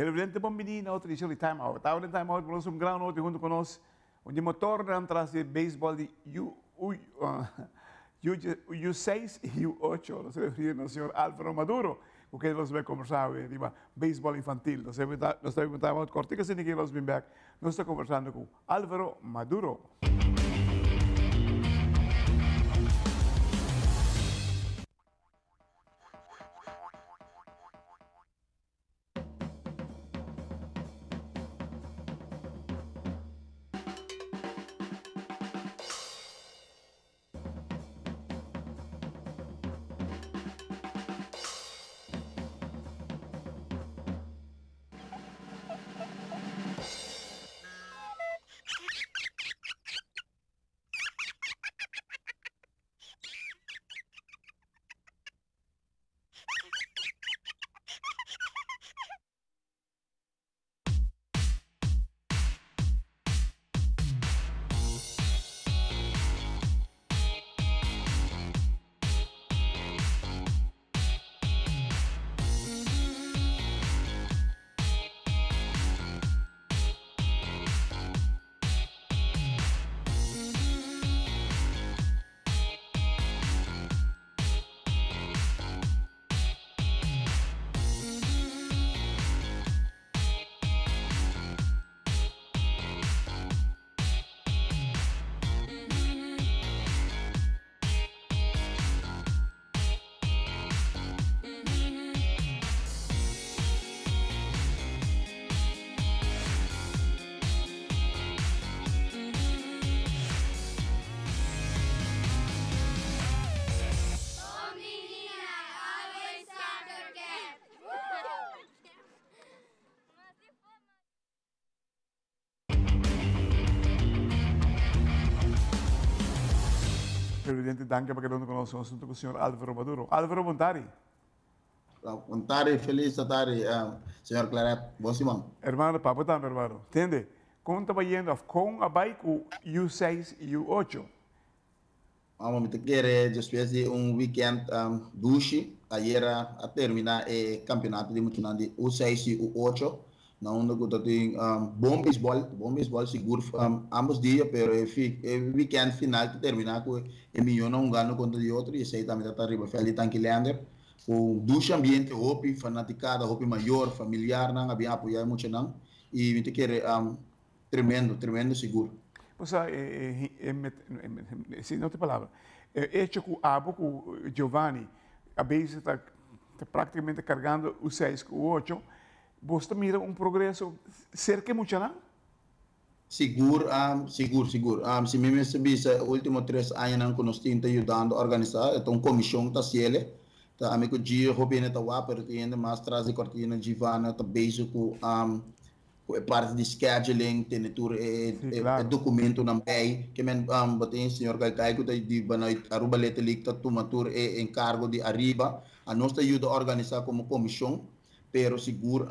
Televidente bon bini na otro edicion di Time Out. Awe den Time Out bo nos un gran honor di hunto cu nos un di motornan tras di baseball di U, U, U, U6 y U8. Nos ta referi na señor Alvaro Maduro cu kende nos bai conversa awe riba baseball infantil. Nos ta nos ta Time Out cortico asina ki nos bin bek. Nos ta conversando cu Alvaro Maduro. Televidente, danki pa keda hunto ku nos. Nos hunto ku señor Alvaro Maduro. Alvaro, bon tardi. Bon tardi, feliz tardi, señor Claret. Bon siman. Hermano, pa bo tambe, hermano. Tende, kon ta bayendo of kon a bai ku U6 i U8? Mama, mi ta kere despues di un weekend dushi, ayera a termina e campeonato di muchanan di U6 y U8, na unda cu ta tin bon baseball, bon baseball sigur ambos dia, pero e e weekend final ta termina cu e miyonan hungando contra di otro y esey tambe ta ta riba veld di Tanki Leander, cu un dushi ambiente, hopi fanaticada, hopi mayor, familiarnan a bin apoya e muchanan y mi ta kere Tremendo, tremendo sigur. Bo sa e e e esei no ta e palabra. E hecho ku abo ku Giovanni a bezig ta ta praktikamente kargando u seis ku u ocho, bos ta mira un progreso serka e muchanan? Sigur, sigur, sigur. Si mi mester bisa e ultimo tres añanan ku nos tin ta yudando organisá, e ta un komishon ta hasiel. Ta ami ku Gio hopi hende ta wak, pero tin hende mas tras di kortina, Giovanna ta bezig ku Ku e parti di scheduling, tene tur e e documentonan bij. Ke men bo tin señor Gaikai ku ta di vanuit Aruba Little League ta tuma tur e encargo di ariba. Anos ta yuda organisa komo komishon, pero sigur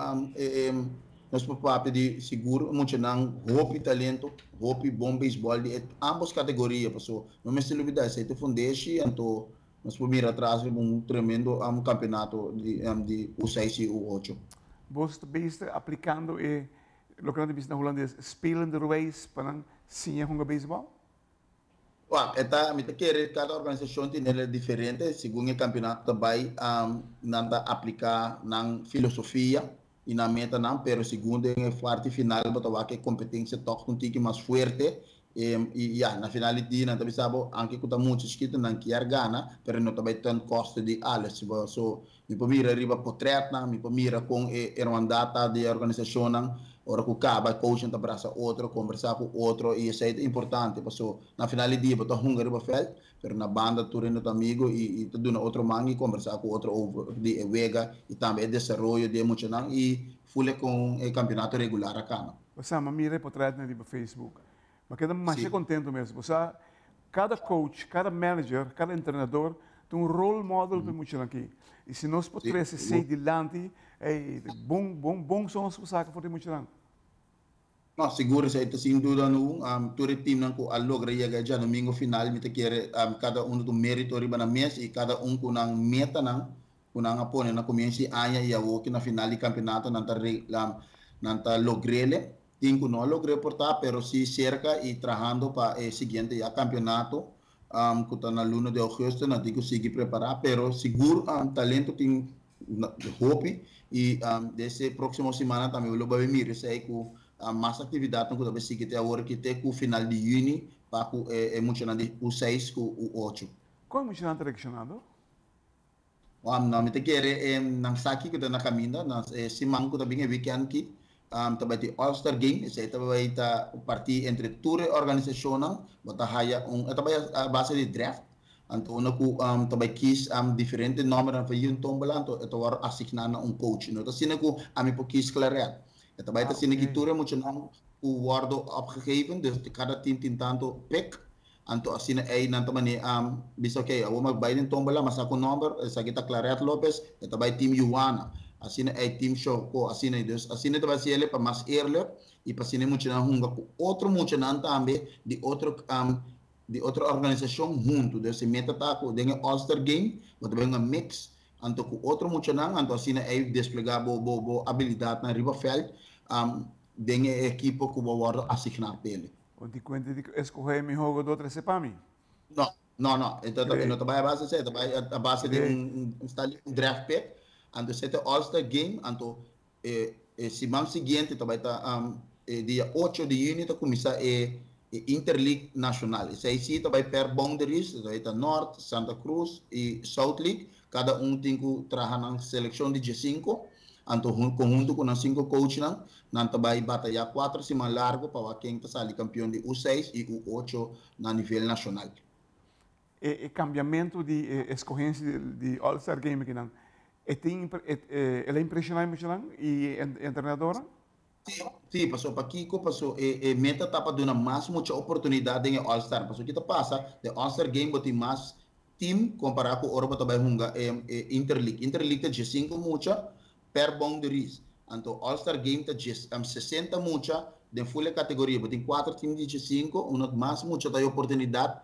nos por papia di sigur muchanan hopi talento, hopi bon beisbòl di e ambos kategoria paso no mester lubida esei ta fundeshi anto nos por mira atras riba un tremendo campeonato di di U seis y U ocho. Bos ta bezig aplicando e loke nan ta bisa na Hulandes spelenderwijs pa nan siña hunga beisbol? Wak, e ta, mi ta kere kada organisacion tin el diferente, segun e campeonato ta bay nan ta aplica nan filosofia y nan metanan, pero segun den e parti final bo ta wak e competencia toch un tiki mas fuerte y ya, na final di dia nan ta bisa bo anke cu ta mucha chikito nan kier gana, pero no ta bay ten coste di alles, so mi por mira riba potretnan, mi por mira con e hermandad ta di e organisacionnan, ora cu caba e coachnan ta brasa otro, conversa cu otro y esey ta importante paso na final di dia bo ta hunga riba veld, Pero na banda tur hende ta amigo y ta duna otro man y conversa cu otro over di e wega y tambe e desaroyo di e muchanan y fule con e campeonato regular a cana. Bo sa, m'a mira e potretnan riba Facebook. M'a keda masha contento mes. Bo sa, cada coach, cada manager, cada entrenador ta un role model pa e muchanan aki. Y si nos por trece esey dilanti, ey, bon, bon, bon so nos por saca for di e muchanan. No, sigur esei ta sin duda nu. Tur e teamnan ku a logra yega e djadomingo final mi ta kere kada un ta un merito riba nan mes i kada un ku nan metanan. ku nan a pone na komienso di aña i awor ki na final di kampeonato nan ta nan ta logr'ele. Tin ku no a logr'é por ta, pero si serka i trahando pa e siguiente ya kampeonato ku ta na luna di ougùstùs nan tin ku sigui prepará. Pero sigur talento tin hopi i dese próksimo simana tambe lo bai mira esei ku mas aktividatnan ku ta bai sigui te awor aki te ku final di yüni pa ku e muchanan di U seis ku U ocho. Kon e muchanan ta reakshonando? No, mi ta kere nan sa kiko ta na kaminda. Nan e siman ku ta bin e wikènt aki ta bai tin All Star Game. Esei ta bai ta un partí entre tur e organisashonnan. Bo ta haya un, e ta bai a base di draft. Anto unda ku ta bai kis diferente nòmbernan for un tómbola, anto e ta wòrdu asigná na un coach. No ta asina ku ami por kis Claret. E ta bai ta asina ki tur e muchanan ku wòrdu opgegeven, dus kada team tin tantu pick. Anto asina ei nan ta mane a bisa ok awor mi a bai den tombola mi a saka un nomber esaki ta Claret Lopez e ta bai team Juwana asina ei team Showco asina ei dus asina e ta bai hasi el'e pa mas eerlijk y pa asina e muchanan hunga cu otro muchanan tambe di otro di otro organisacion hunto dus e meta ta cu den e All Star Game bo ta bai hunga mix anto cu otro muchanan anto asina ei desplega bo bo bo abilidadnan riba veld den e ekipo cu bo a wordo asigna p'ele. Con di cuenta di escoge mi hogador trece pa mi? No, no, no. E ta, e no ta bai a base esei, e ta bai a base di un, un, un draft pick. Anto esei ta All Star Game, anto e, e siman siguiente ta bai ta um, e dia 8 di juni ta cuminsa e, e Interleague Nacional. Esei si ta bai per boundaries, ta bai ta North, Santa Cruz y South League. Kada un tin ku traha nan selekshon di diesinko, anto konhunto ku nan sinku coachnan, nan ta bai batayá kuater siman largu pa wak ken ta sali kampion di U seis i U ocho na nivel nashonal. E kambiamentu di e eskohensia di All Star Game akinan, e tin el a impreshoná e muchanan i e entrenadornan? Sí, paso pakiko? Paso e meta ta pa duna mas mucha oportunidat den e All Star. Paso ki ta pasa, den All Star Game bo tin mas team kompará ku ora bo ta bai hunga e Interleague. Interleague ta diesinko mucha per boundaries. Anto All Star Game ta 60 mucha den full e kategoria. Bo tin kuater team di diesinko, unda mas mucha ta e oportunidat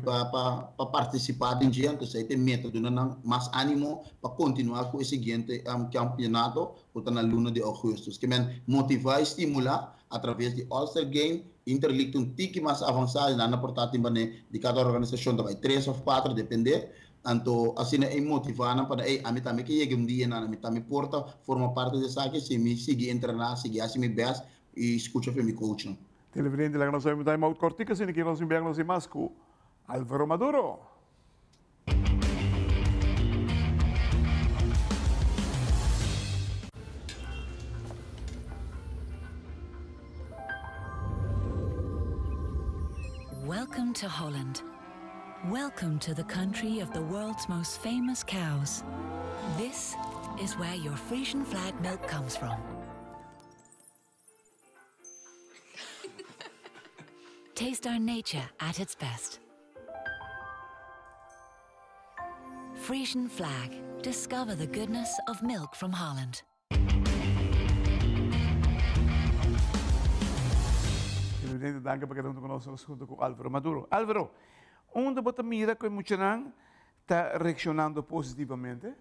pa pa partisipá den dje. Anto esei ta e meta, duna nan mas ánimo pa kontinuá ku e siguiente kampeonato ku ta na luna di ougùstùs. Ke men motivá i stimulá atraves di All Star Game, Interleague ta un tiki mas avansá i nan a por ta tin bane di kada organisashon ta bai tres òf kuater dependé. Anto asina ei motivá nan pa nan, ey ami tambe ke yega un dia nan, ami tambe por ta forma parti di esaki si mi sigui entrená, sigui hasi mi bèst i skucha for mi coachnan. Televidente laga nos oye un time out kòrtiku asina ki nos bin bèk nos tin mas ku Alvaro Maduro. Welcome to Holland. Welcome to the country of the world's most famous cows. This is where your Frisian flag milk comes from. Taste our nature at its best. Frisian flag. Discover the goodness of milk from Holland. Televidente, danki pa keda hunto ku nos, nos hunto ku Alvaro Maduro. Alvaro, unda bo ta mira ku e muchanan ta reakshonando positivamente?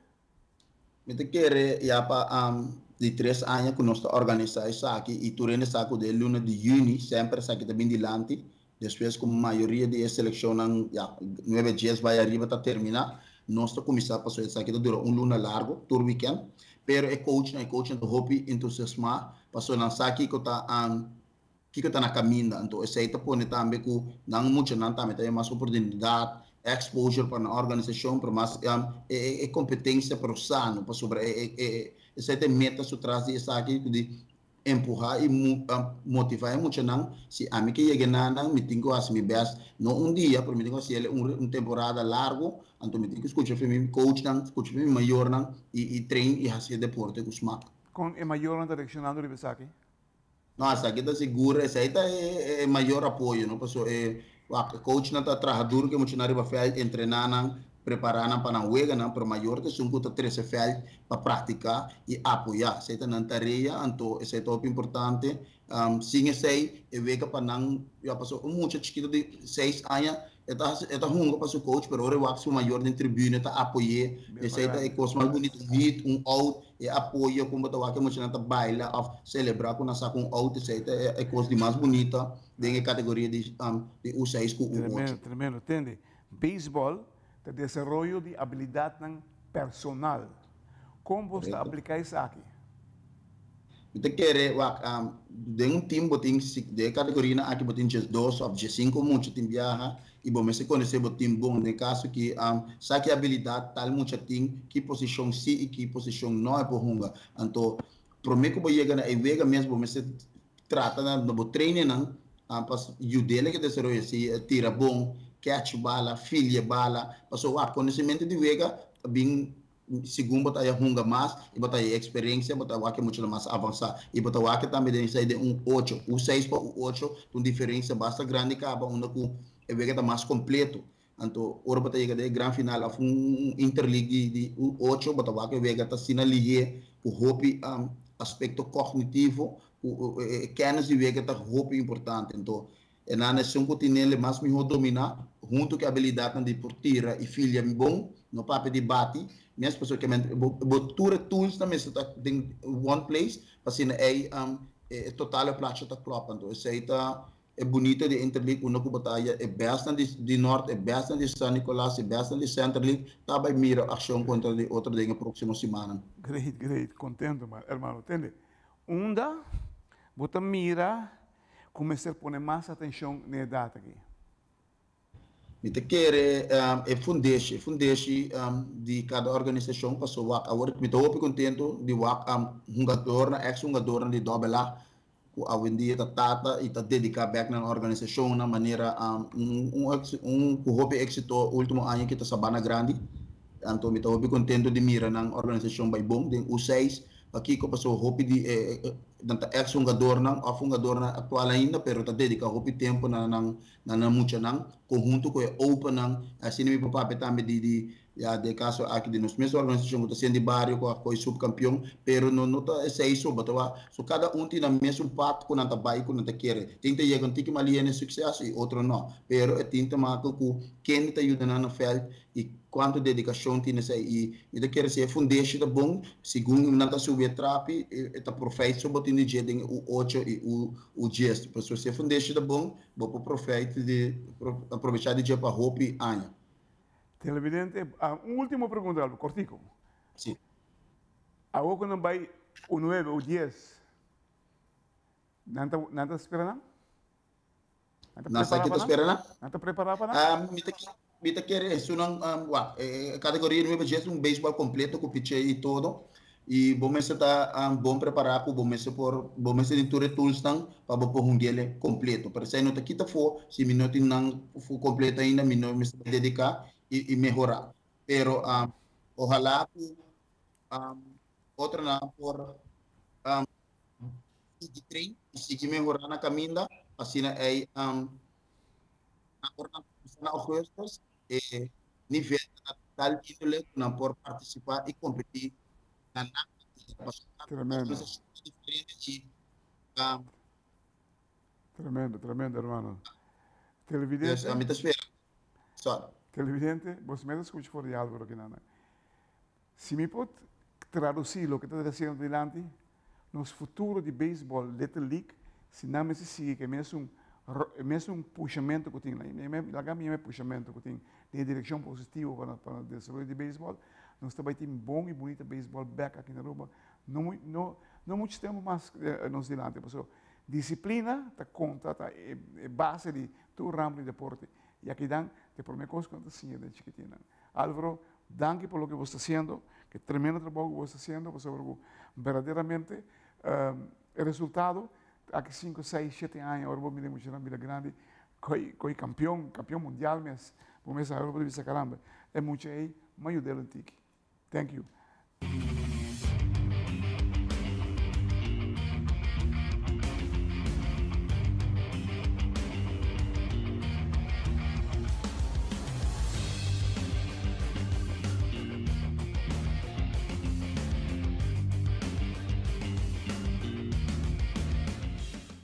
Mi ta kere ya pa di tres aña ku nos ta organisá esaki i tur hende sa ku den luna di yüni semper esaki ta bin dilanti despues ku mayoria di e selekshonnan ya nuebe dies bai ariba ta terminá nos ta kuminsá pasobra esaki ta dura un luna largu tur wikènt pero e coachnan e coachnan ta hopi entusiasmá pasobra nan sa kiko ta Kiko ta na kaminda? Anto esei ta pone tambe ku nan muchanan tambe ta haña mas oportunidat, exposure pa nan organisashon, pero mas e kompetensia pero sano, pasobra esei ta e meta su tras di esaki, di empuhá i motivá e muchanan, si ami ke yega na nan, mi tin ku hasi mi bèst, no un dia, pero mi tin ku hasi el un temporada largu, anto mi tin ku skucha for mi coachnan, skucha for mi mayornan i train i hasi e deporte ku smak. Kon e mayornan ta reakshonando riba esaki? No, esaki ta sigur, esei ta e mayor apoyo, no? Paso e wak, e coachnan ta traha duro ku e muchanan riba veld, entrená nan, prepará nan pa nan weganan, pero mayor ta esun ku ta trese veld pa praktiká i apoyá. Esei ta nan tarea, anto esei ta hopi importante. Sin esei, e wega pa nan, ya paso un mucha chikito di seis aña. E ta e ta hunga pa su coach, pero ora e wak su mayor den tribune ta apoy'é. Esei ta e kos mas bunito, un hit, un out, e apoyo kon bo ta wak e muchanan ta baila òf selebrá ku nan saka un out, esei ta e kos di mas bunita den e kategoria di di U seis ku U ocho. Tremendo, tremendo. Tende, beisbòl ta desaroyo di abilidatnan personal. Kon bo ta apliká esaki? Mi ta kere wak, den un team bo tin, den e kategorianan aki bo tin 12 òf 15 mucha tin biaha i bo mester konosé bo team bon. Den kaso ki sa ki abilidat tal mucha tin, ki posishon si i ki posishon no e por hunga. Anto promé ku bo yega na e wega mes bo mester trata na bo trainingnan pa yud'é ke desaroyo si tira bon, catch bala, filia bala. Pasobra wak, konosementu di wega ta bin Segun bo ta haya hunga mas y bo ta haya experiencia, bo ta wak e muchanan mas avansa. Y bo ta wak tambe den esei den un ocho, U seis pa U ocho, ta un diferencia basta grandi caba unda cu e wega ta mas completo. Anto ora bo ta yega den e gran final of un interleague di di U ocho, bo ta wak e wega ta asina lihe cu hopi aspecto cognitivo, cu e kennis di wega ta hopi importante. Anto E nan esun ku tin el e mas mihó dominá, huntu ku e abilidatnan di por tira i filia bon, no papia di bati mes, pasobra ke men bo bo tur e toolsnan mester ta den one place pa asina ei e total e plachi ta klòp. Anto esei ta e bunito di Interleague unda ku bo ta haya e bèstnan di di Nort, e bèstnan di San Nicolas, e bèstnan di Center League ta bai mira akshon kontra di otro den e próksimo simannan. Great, great. Kontento, hermano. Tende, unda bo ta mira Ku mester pone mas atenshon n'e edat aki. Mi ta kere e fundeshi, e fundeshi di kada organisashon paso wak awor mi ta hopi kontentu di wak hungadornan, eks hungadornan di Dobbel A ku awendia ta tata i ta dediká bèk na nan organisashonnan manera un un ku hopi éksito último aña ki ta Sabana Grandi. Anto mi ta hopi kontentu di mira nan organisashon bai bon den U seis. Pakiko? Pasobra hopi di e nan ta ex hungadornan of hungadornan aktual ainda pero ta dediká hopi tempu na nan na nan muchanan konhunto ku e opennan. Asina mi por papia tambe di di ya den e kaso aki di nos mes organisashon ku ta Sien di Bario ku a koi supkampion pero no no ta esei so bo ta wak so kada un tin nan mesun pat ku nan ta bai ku nan ta kere. Tin ta yega un tiki mas lihe na e sukseso i otro no pero e tin ta maka ku kende ta yuda nan na vèlt i kuantu dedikashon tin esei i mi ta kere si e fundeshi ta bon segun nan ta subi e trapi e ta profeit so bo tin di dje den e u ocho i u u dies pasobra si e fundeshi ta bon bo por profeit di aprovecha di dje pa hopi aña. Televidente, un ultimo pregunta Albo, kortiko. Si. Awor ku nan bai u nuebe, u dies, nan ta nan ta spera nan? Nan sa ki ta spera nan? Nan ta prepara pa nan? Mi ta mi ta kere esunnan wak e kategoria nuebe djes un beisbòl kompleto ku picheo i todo i bo mester ta bon prepará ku bo mester por bo mester tin tur e toolsnan pa bo por hung'el kompleto pero esei no ta kita afó si mi no tin nan kompleto ainda mi no mester dediká i mehorá pero ohalá ku otronan por sigui train y sigui mehora na caminda, asina ey nan por nan cuminsa na augustus e nivel ta na tal índole cu nan por participa y competi na nan manera, pasobra nan Tremendo. organisacion ta diferente y Tremendo, tremendo hermano. Dus Televidente. mi ta spera. Sorry. Televidente, bo mester scucha for di Álvaro kinan. Si mi por traduci loke ta haciendo dilanti, nos futuro di baseball Little League, si nan mester sigui cu e mesun e mesun pushamento cu tin, laga mi yama e pushamento cu tin den e direccion positivo pa pa desaroyo di baseball, nos ta bay tin bon y bunita baseball bek aki na Aruba no no no mucho tempo mas nos dilanti, pasobra disciplina ta conta ta e base di tur ramo di deporte y akinan ta e prome cos cu nan ta siña den chikitinnan. Alvaro, danki pa loke bo sta haciendo, ke tremendo trabou ku bo sta haciendo, pasobra ku berdaderamente e resultado aki sinku, seis, shete aña ora bo mira e muchanan bira grandi, koi koi kampion, kampion mundial mes, bo mes ora bo ta bisa caramba, e mucha ei, m'a yud'el un tiki. Thank you.